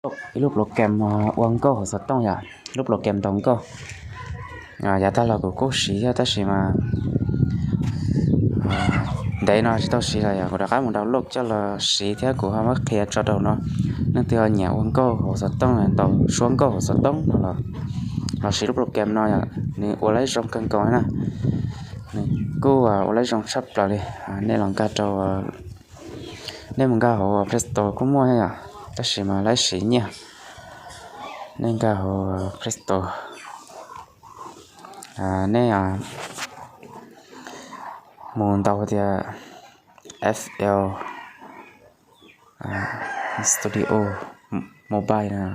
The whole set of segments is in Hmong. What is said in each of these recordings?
Ib lub program ua nkauj hauv xov tooj yom, lub program ntaus nkauj. Yav tag los kuv kuj siv thiab tab sis mas ntev no tsis tau siv lawm yom, kuv rov qab mus download coj los siv thiab kuv ho muab qhia tso rau no. Leej twg ho nyiam ua nkauj hauv xov tooj, ntaus suab nkauj hauv xov tooj no los, los siv lub program no yom, nws ua lab zoo kawg nkaus na. Nws kuj ua lab zoo tshaj plaws li. Nej los nkag rau, nej mus nkag hauv Play Store kuj muaj thiab yom, tab sis mas lab siv nyiaj. Nej nkag hauv Play Store, nej mus ntaus tias F L Studio Mobile no,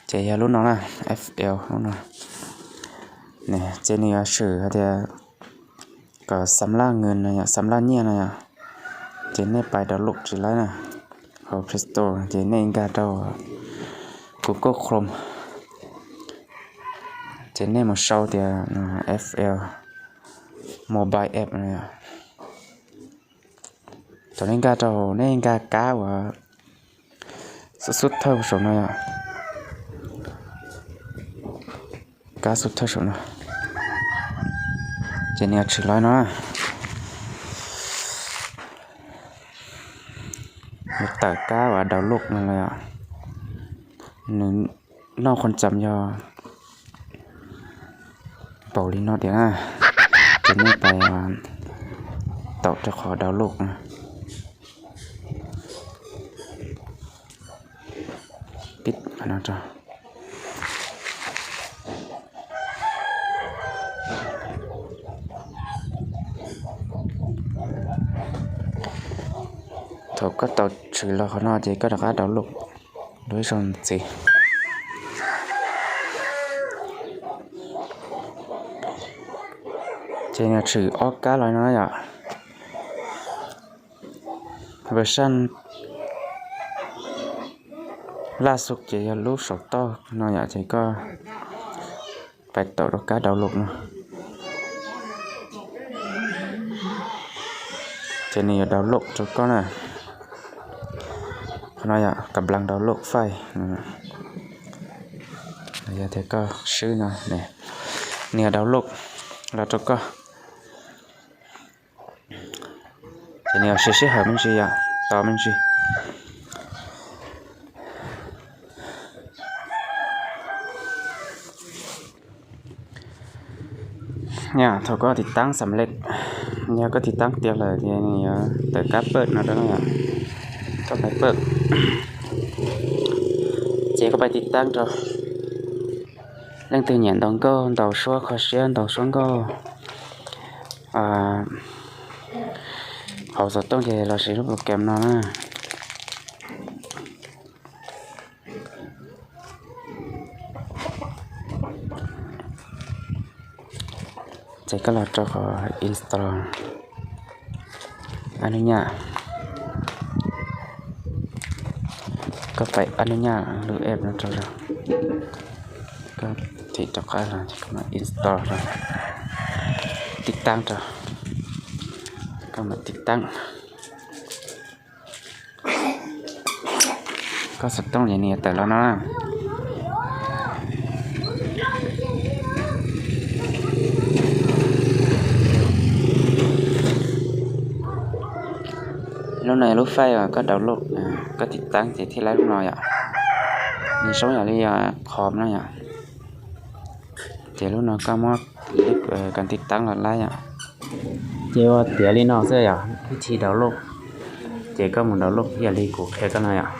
ces yog lub no na, F L lub no. Ces nws yuav swm hais tias kom xam laj nws no yom, xam laj nyiaj no yom, ces nej pais download tsis laib na. Hauv Play Store ces nej nkag rau Google Chrome, ces nej mus sau tias F L Mobile App no. Thaum nej nkag rau, nej nkag kab uas xub thawj saum no yom, kab xub thawj saum no, ces nws yuav tshwm los no. Nws tawm kab uas download no los, nws noj qhov tsam yog npaum li no tias na, ces nej pais taum rau qhov download no. Thaum koj tau tshwm los qhov no ces koj rov qab download dua ib zaug ntxiv. Ces nws tshwm ob kab los no yom. Version laj xu ces yog lub saum toj no yom, ces koj pais taum rau kab download no, ces nws yuav download rau koj na. Qhov no yom, kab plas download file, yog tias koj swb no, nws yuav download los rau koj. Ces nws yuav siv sij hawm me ntsis yom, tos me ntsis. Thaum koj tiv taab xam lej, yog koj tiv taab tiav lawm ces nws yuav tawm kab pawj no rau yom, koj pais pawj. Ces koj pais tiv taab rau leej twg nyiam ntaus nkauj, ntaus suab kho siab, ntaus suab nkauj hauv xov tooj ces los siv lub program no na. Ces koj los rau qhov install, a nub nyaj, koj pais a nub nyaj lub app no rau, koj thim rov qab los install rau, tiv taab rau, koj mam tiv taab. Koj xov tooj ces nws yuav tawm los no na. Lub no yog lub file uas koj download, koj tiv taab ces thiaj laib lub no yom. Nws zoo yam li qhov no yom. Ces lub no koj muab koj tiv taab los laib yom. Ces ua tiav li no xwb yom, ib txhij download. Ces koj mus download ib yam li kuv qhia koj no yom.